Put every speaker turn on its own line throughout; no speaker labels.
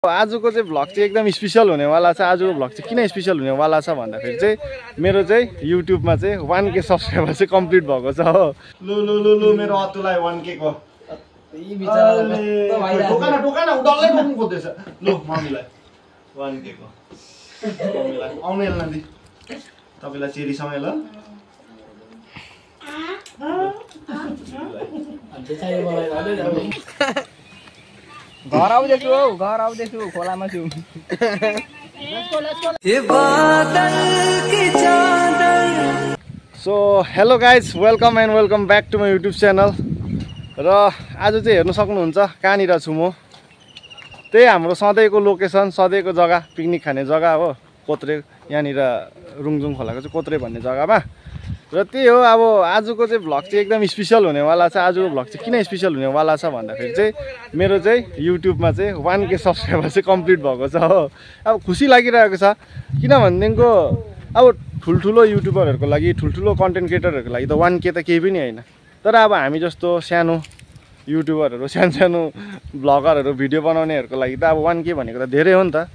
आजको चाहिँ भ्लग चाहिँ एकदम स्पेशल हुनेवाला छ। आजको भ्लग चाहिँ किन स्पेशल हुनेवाला छ भन्दाखेरि चाहिँ मेरो चाहिँ युट्युबमा चाहिँ 1K सब्सक्राइबर चाहिँ कम्प्लिट भएको छ हो। लु मेरो अतुलाई 1K को टोकाना उडल्लै बोक्नु खोज्दैछ। लु मम्मीलाई 1K को मम्मीलाई आउनु हेल्न दि तपाईलाई चेरीसँगै ल।
घर आउँदैछु खोलामा छु।
So hello guys, welcome and welcome back to my YouTube channel. र आज चाहिँ हेर्नु सक्नुहुन्छ कहाँनिर छु म। त्यही हाम्रो सधैँको लोकेसन, सधैँको जग्गा, पिकनिक खाने जग्गा हो कोत्रे। यहाँनिर रुङजुङ खोलाको चाहिँ कोत्रे भन्ने जग्गामा। र त्यही हो, अब आजको चाहिँ भ्लग चाहिँ एकदम स्पेशल हुनेवाला छ। आजको भ्लग चाहिँ किन स्पेशल हुनेवाला छ भन्दाखेरि चाहिँ मेरो चाहिँ युट्युबमा चाहिँ 1K सब्सक्राइबर चाहिँ कम्प्लिट भएको छ हो। अब खुसी लागिरहेको छ, किनभनेदेखिको अब ठुल्ठुलो युट्युबरहरूको लागि, ठुल्ठुलो कन्टेन्ट क्रिएटरहरूको लागि त 1K त केही पनि होइन। तर अब हामी जस्तो सानो युट्युबरहरू, सानो भ्लगरहरू, भिडियो बनाउनेहरूको लागि त अब 1K भनेको त धेरै हो नि त।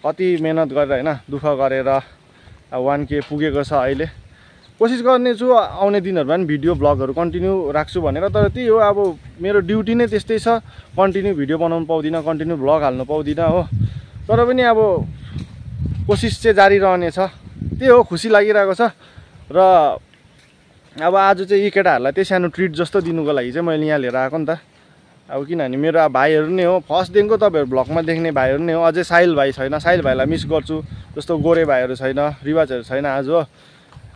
कति मेहनत गरेर होइन, दुःख गरेर अब 1K पुगेको छ। अहिले कोसिस गर्नेछु आउने दिनहरूमा पनि भिडियो ब्लगहरू कन्टिन्यू राख्छु भनेर। तर त्यही हो, अब मेरो ड्युटी नै त्यस्तै छ, कन्टिन्यू भिडियो बनाउनु पाउँदिनँ, कन्टिन्यू भ्लग हाल्नु पाउँदिनँ हो। तर पनि अब कोसिस चाहिँ जारी रहनेछ। त्यही हो, खुसी लागिरहेको छ। र अब आज चाहिँ यी केटाहरूलाई त्यही सानो ट्रिट जस्तो दिनुको लागि चाहिँ मैले यहाँ लिएर आएको नि त। अब किनभने मेरो भाइहरू नै हो, फर्स्टदेखिको तपाईँहरू भ्लगमा देख्ने भाइहरू नै हो। अझै साहिल भाइ छैन, साहिल भाइलाई मिस गर्छु। जस्तो गोरे भाइहरू छैन, रिवाजहरू छैन आज हो।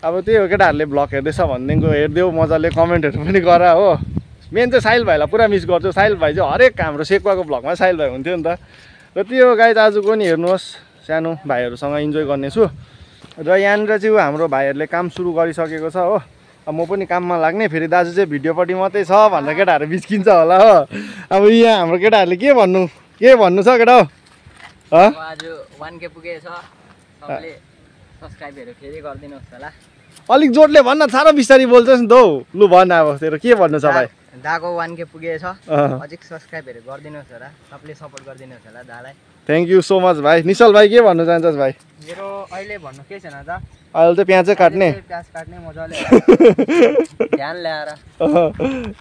अब त्यही हो, केटाहरूले भ्लग हेर्दैछ भनेदेखिको हेरिदेऊ, मजाले कमेन्टहरू पनि गर हो। मेन चाहिँ साहिल भाइलाई पुरा मिस गर्छु। साहिल भाइ चाहिँ हरेक हाम्रो सेकुवाको भ्लगमा साहिल भाइ हुन्थ्यो नि त। र त्यही हो गाइज, आजको नि हेर्नुहोस्, सानो भाइहरूसँग इन्जोय गर्नेछु। र यहाँनिर चाहिँ हाम्रो भाइहरूले काम सुरु गरिसकेको छ हो। अब म पनि काममा लाग्ने, फेरि दाजु चाहिँ भिडियोपट्टि मात्रै छ भनेर केटाहरू बिच्किन्छ होला हो। अब यहाँ हाम्रो केटाहरूले के भन्नु छ केटा हो?
आज 1K पुगेछ, सबले सब्स्क्राइबहरू फेरि गरिदिनुहोस् होला।
अलिक जोडले भन्न, साह्रो बिस्तारी बोल्छस् नि त हौ। लु भन अब तेरो के भन्नु छ भाइ?
दाको 1K पुगेछ, अझै सब्स्क्राइबहरू गरिदिनुहोस् होला, सबले सपोर्ट गरिदिनुहोस् होला दालाई।
थ्याङ्क यू सो मच भाइ। निश्चल भाइ के भन्नु चाहन्छस् भाइ?
मेरो अहिले भन्नु के छैन त,
अहिले चाहिँ प्याजै काट्ने,
प्याज काट्ने मजाले ध्यान ल्याएर।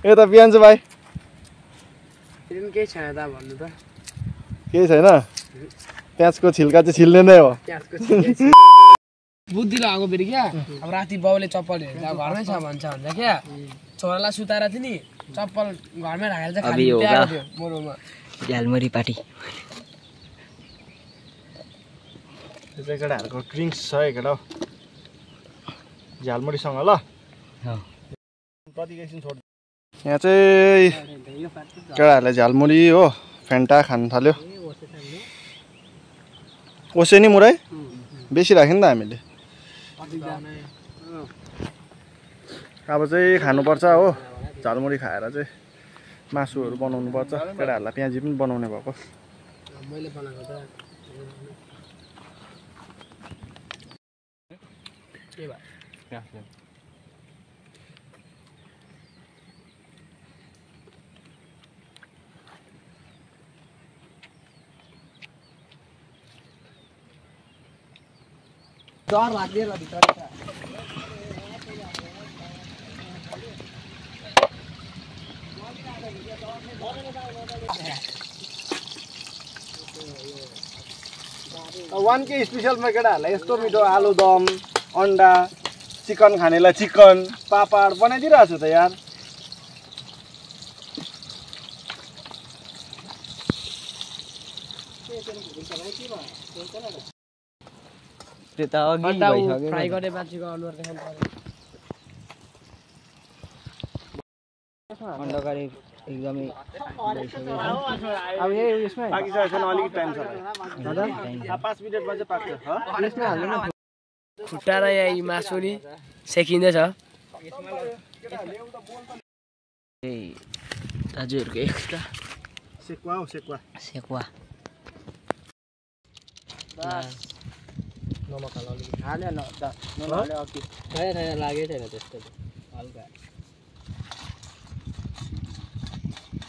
यता प्याज भाइ
केही छैन त भन्नु त,
केही छैन। प्याजको छिल्का चाहिँ छिल्ने नै हो।
बुद्धि लगाएको फेरि क्या। अब राति बाउले चप्पल हेर्दा घरमै छ भन्छ क्या, छोरालाई सुताएर थियो नि, चप्पल घरमै राखेर चाहिँ खाली प्याएको थियो मोरोमा।
झ्यालमुरी पार्टी
यो चाहिँ केटाहरूको ड्रिङ्क्स छ है केटा हो, झ्यालमुरीसँग ल। यहाँ चाहिँ केटाहरूले झ्यालमुरी हो, फेन्टा खानु थाल्यो। ओसे नि मुरै बेसी राख्यो नि त हामीले। अब चाहिँ खानुपर्छ हो, झालमुरी खाएर चाहिँ मासुहरू बनाउनु पर्छ। केटाहरूलाई प्याजी पनि बनाउने भएको।
मैले बनाएको त के भयो? डर लाग्दैन भित्र।
अब 1K स्पेसलमा केटाहरूलाई यस्तो मिठो आलुदम, अन्डा, चिकन खानेलाई चिकन, पापड बनाइदिइरहेको छु त यार।
त्यो त अघि भइसक्यो।
फ्राई गर्ने मान्छेको अनुहार देखाउनु पर्यो।
अन्डकारी एकदमै
अब यही यसमै पाकिसकेको छैन, अलिकति टाइम छ भाइ। 5 मिनेटमा चाहिँ पाक्छ।
यसमा हाल्नु न, खुट्टा र यहाँ मासु नि सेकिँदैछ।
दाजुहरूको एक्स्ट्रा
सेकुवा हो, सेकुवा
सेकुवा
नमक हाल्यो न त, नमक हाल्यो अघि छैन लागेकै छैन त्यस्तो हल्का।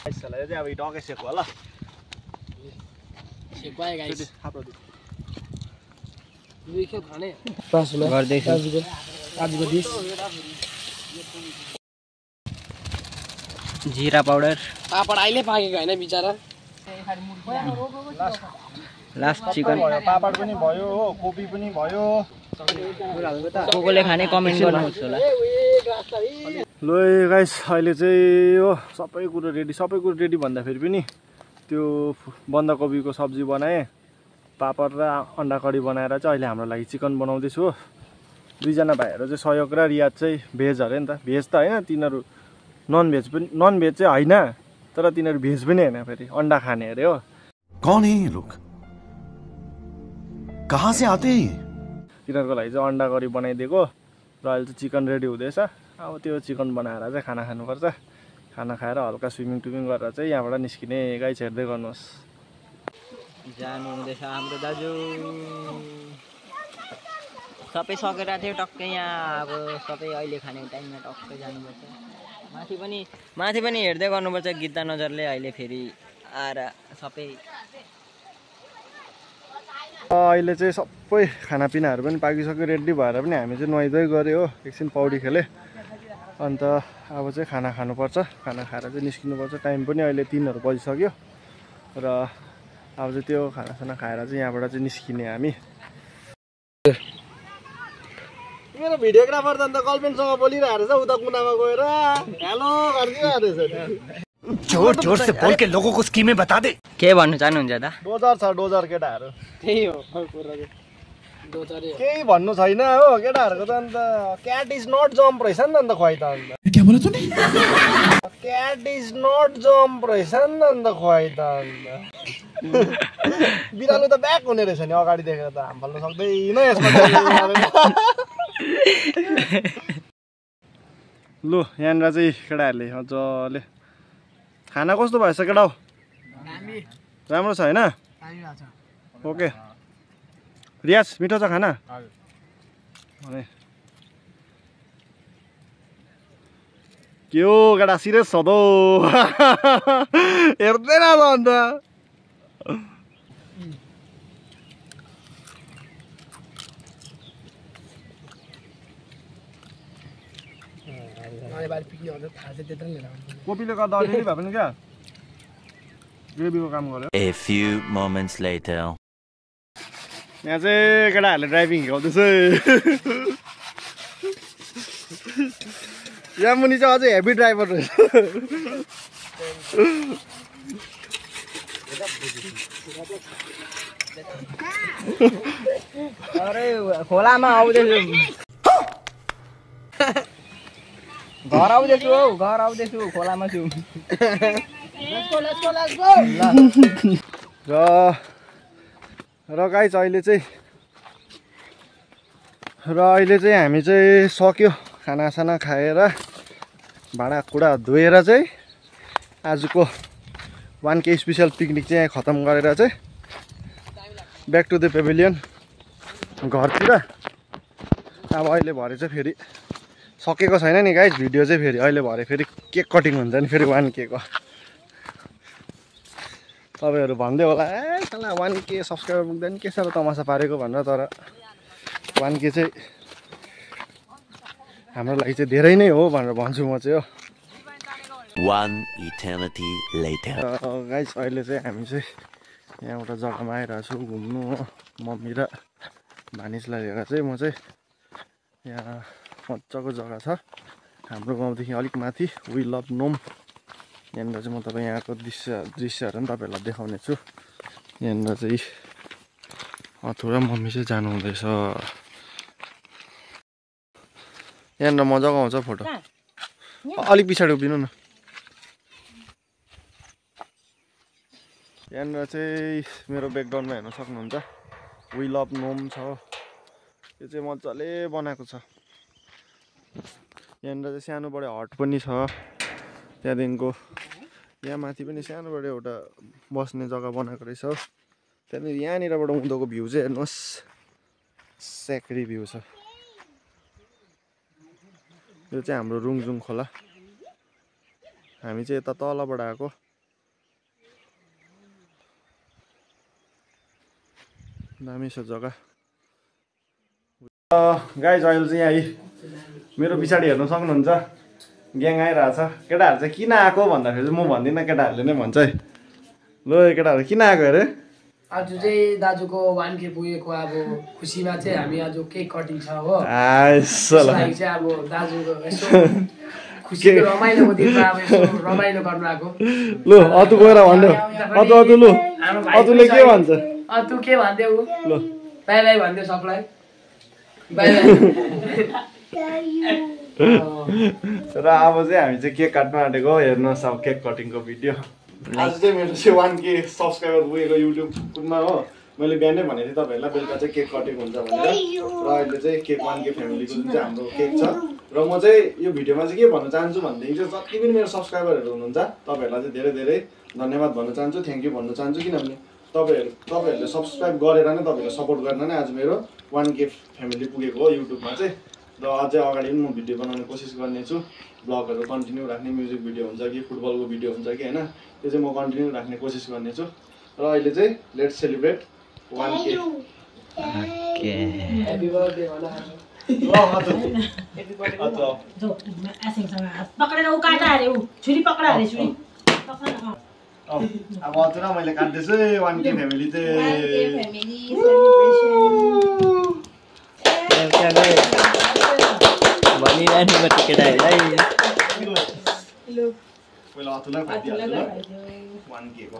यसलाई चाहिँ अब डकै सेकुवा ल।
बाय गाइस दुई खेल खाने
गर्दैछु
आजको डिस
जिरा पाउडर
पापड अहिले पाकेको हैन बिचारा
लास्ट चिकन
पापड पनि भयो हो कोपी पनि भयो
कोले खाने कमेन्ट गर्नुहोस् होला
ल गाइस अहिले चाहिँ हो सबै कुरो रेडी भन्दाखेरि पनि त्यो बन्दाकोपीको सब्जी बनाएँ पापड र अन्डा करी बनाएर चाहिँ अहिले हाम्रो लागि चिकन बनाउँदैछु हो दुईजना भाइहरू चाहिँ सहयोग र रियाज चाहिँ भेज अरे नि त भेज त होइन तिनीहरू नन भेज चाहिँ होइन तर तिनीहरू भेज पनि होइन फेरि अन्डा खाने अरे हो
कौन है ये लोग कहाँ से आते हैं
तिनीहरूको लागि चाहिँ अन्डा करी बनाइदिएको र अहिले चाहिँ चिकन रेडी हुँदैछ अब त्यो चिकन बनाएर चाहिँ खाना खानुपर्छ खाना खाएर हल्का स्विमिङ गरेर चाहिँ यहाँबाट निस्किने गाइस हेर्दै गर्नुहोस्
जानु हुँदैछ हाम्रो दाजु सबै सकेर थियो टक्कै यहाँ अब सबै अहिले खाने टाइममा टक्कै जानुपर्छ माथि पनि हेर्दै गर्नुपर्छ गिद्दा नजरले अहिले फेरि आएर सबै
अहिले चाहिँ सबै खानापिनाहरू पनि पाकिसक्यो रेडी भएर पनि हामी चाहिँ नुहाइधुवाइ गऱ्यो हो एकछिन पौडी खेले अन्त अब चाहिँ खाना खानुपर्छ खाना खाएर चाहिँ निस्किनुपर्छ टाइम पनि अहिले 3 बजिसक्यो र अब चाहिँ त्यो खानासाना खाएर चाहिँ यहाँबाट चाहिँ निस्किने हामी मेरो भिडियोग्राफर त अन्त गर्लफ्रेन्डसँग बोलिरहेको रहेछ उता कुनामा गएर हेलो गरिदिरहेको रहेछ
जोर से बोल के लोगों को स्कीमें बता दे
के भन्नु चाहनुहुन्छ त
डोजर छ डोजर केटाहरू
त्यही हो डोजर
केही भन्नु छैन हो केटाहरूको त अन्त क्याट इज नट जम्प रहेछ नि त अन्त खुवाइ त अन्त
क्या बोला तूने
क्याट इज नट जम्प रहेछ नि त अन्त खुवाइ त अन्त बिरालो त ब्याक हुने रहेछ नि अगाडि देखेर त हाम फाल्नु सक्दैन यसमा लु यहाँनिर चाहिँ केटाहरूले मजाले खाना कस्तो भएछ केटा हो राम्रो छ होइन ओके रियाज मिठो छ खाना भने के हो केटा सिरियस छ त हेर्दैन त अन्त कोपीले गर्दा अलिअलि भए पनि क्या ग्रेभीको काम गर्यो
A few moments later
यहाँ चाहिँ केटाहरूले ड्राइभिङ हिकाउँदैछ यहाँ मुनि चाहिँ अझै हेभी ड्राइभर रहेछ
अरे खोलामा आउँदैछु घर आउँदैछु खोलामा छु
र गाइस अहिले चाहिँ हामी चाहिँ सक्यो खानासाना खाएर भाँडाकुँडा धोएर चाहिँ आजको 1K स्पेसल पिकनिक चाहिँ यहाँ खतम गरेर चाहिँ ब्याक टु द पेभिलियन घरतिर अब अहिले भरे चाहिँ फेरि सकेको छैन नि गाइस भिडियो चाहिँ फेरि अहिले भरे फेरि केक कटिङ हुन्छ नि फेरि 1K को तपाईँहरू भन्दै होला ए साला 1K सब्सक्राइबर पुग्दैन के साह्रो तमासा पारेको भनेर तर 1K चाहिँ हाम्रो लागि चाहिँ धेरै नै हो भनेर भन्छु म चाहिँ हो
One eternity later
गाइस अहिले चाहिँ हामी चाहिँ यहाँ एउटा जग्गामा आइरहेको छु घुम्नु हो मम्मी र भानिजलाई लिएर चाहिँ म चाहिँ यहाँ मजाको जग्गा छ हाम्रो गाउँदेखि अलिक माथि वी लभ नोम यहाँनिर चाहिँ म तपाईँ यहाँको दृश्यहरू पनि तपाईँहरूलाई देखाउने छु यहाँनिर चाहिँ अथु र मम्मी चाहिँ जानु हुँदैछ यहाँनिर मजाको आउँछ फोटो अलिक पछाडि उभिनु न यहाँनिर चाहिँ मेरो ब्याकग्राउन्डमा हेर्न सक्नुहुन्छ वी लभ नोम छ यो चाहिँ मजाले बनाएको छ यहाँनिर चाहिँ सानोबडे हट पनि छ त्यहाँदेखिको यहाँ माथि पनि सानोबडे एउटा बस्ने जग्गा बनाएको रहेछ हो त्यहाँदेखि यहाँनिरबाट उँधोको भ्यू चाहिँ हेर्नुहोस् स्याक्री भ्यू छ यो चाहिँ हाम्रो रुङजुङ खोला हामी चाहिँ यता तलबाट आएको दामी छ जग्गा गाइज अहिले चाहिँ यहाँ मेरो पछाडि हेर्न सक्नुहुन्छ ग्याङ आइरहेछ केटाहरू चाहिँ किन आएको भन्दाखेरि चाहिँ म भन्दिनँ केटाहरूले नै भन्छ है ल केटाहरू किन आएको अरे
आज चाहिँ दाजुको 1K पुगेको अब खुसीमा चाहिँ हामी आज केक कटिङ छ हो
चाहिँ
अब दाजुको यसो खुसीको रमाइलोको दिनमा अब यसो रमाइलो गर्न आएको
लु अतु गएर भन्नु अतु लु अतुले के भन्छ
तँ के भन्दै उ
ल
बाई बाई भन्दै सबलाई बाई बाई
र अब चाहिँ हामी चाहिँ केक काट्न आँटेको हेर्नुहोस् अब केक कटिङको भिडियो आज चाहिँ मेरो चाहिँ 1K सब्सक्राइबर पुगेको युट्युबमा हो मैले बिहानै भनेको थिएँ तपाईँहरूलाई बेलुका चाहिँ केक कटिङ हुन्छ भनेर र अहिले चाहिँ केक 1K फ्यामिलीको जुन चाहिँ हाम्रो केक छ र म चाहिँ यो भिडियोमा चाहिँ के भन्न चाहन्छु भनेदेखि चाहिँ जति पनि मेरो सब्सक्राइबरहरू हुनुहुन्छ तपाईँहरूलाई चाहिँ धेरै धेरै धन्यवाद भन्न चाहन्छु थ्याङ्क यू भन्न चाहन्छु किनभने तपाईँहरूले सब्सक्राइब गरेर नै तपाईँहरूले सपोर्ट गरेर नै आज मेरो 1K फ्यामिली पुगेको हो युट्युबमा चाहिँ र अझै अगाडि पनि म भिडियो बनाउने कोसिस गर्नेछु ब्लगहरू कन्टिन्यू राख्ने म्युजिक भिडियो हुन्छ कि फुटबलको भिडियो हुन्छ कि होइन त्यो चाहिँ म कन्टिन्यू राख्ने कोसिस गर्नेछु र अहिले चाहिँ let's celebrate 1K
happy birthday
अब अतुरा मैले काट्दैछु 1K फ्यामिली
भनिरहनु पर्छ केटाहरूलाई
पहिला अतुलाई खाइदिइहाल्छु ल 1K को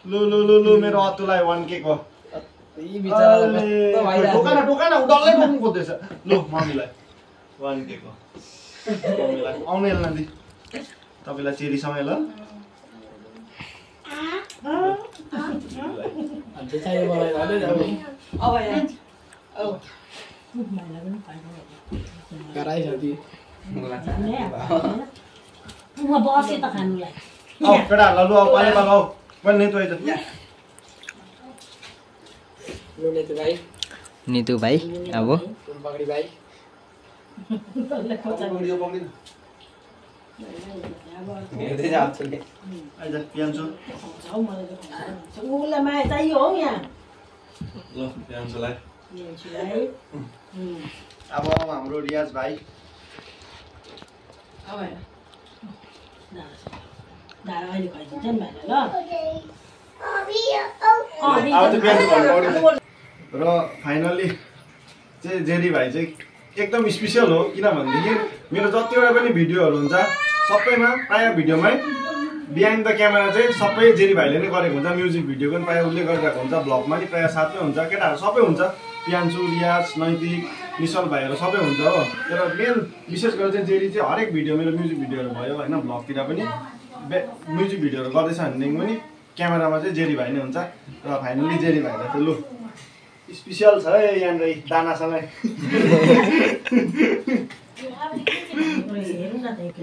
लु मेरो अतुलाई 1K को टोका न उडल्लै टोक्नु खोज्दैछ लु मम्मीलाई 1K को मम्मीलाई आउनु हेल्न दि तपाईँलाई चेरीसँगै ल केटाहरूलाई लु अब पाले पालो पनि नै तोइज
नितु भाइ अब
अब हाम्रो रियाज भाइ र फाइनल्ली चाहिँ जेरी भाइ चाहिँ एकदम स्पेसियल हो किनभनेदेखि मेरो जतिवटा पनि भिडियोहरू हुन्छ सबैमा प्रायः भिडियोमै बिहाइन्ड द क्यामेरा चाहिँ सबै जेरी भाइले नै गरेको हुन्छ म्युजिक भिडियो पनि प्रायः उसले गरिरहेको हुन्छ भ्लगमा नि प्रायः साथमै हुन्छ केटाहरू सबै हुन्छ पियान्सु रियाज नैतिक निशल भाइहरू सबै हुन्छ हो तर मेन विशेष गरेर चाहिँ जेरी चाहिँ हरेक भिडियो मेरो म्युजिक भिडियोहरू भयो होइन भ्लगतिर पनि म्युजिक भिडियोहरू गर्दैछ भनेदेखि पनि क्यामेरामा चाहिँ जेरी भाइ नै हुन्छ र फाइनल्ली जेरी भाइलाई चाहिँ लु स्पेसियल छ है यहाँनिर दानासँगै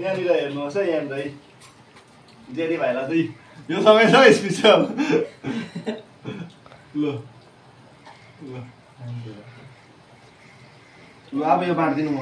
यहाँनिर हेर्नुहोस् है यहाँनिर जेरी भाइलाई चाहिँ यो सँगै छ स्पेसियल ल अब यो बाँडिदिनु म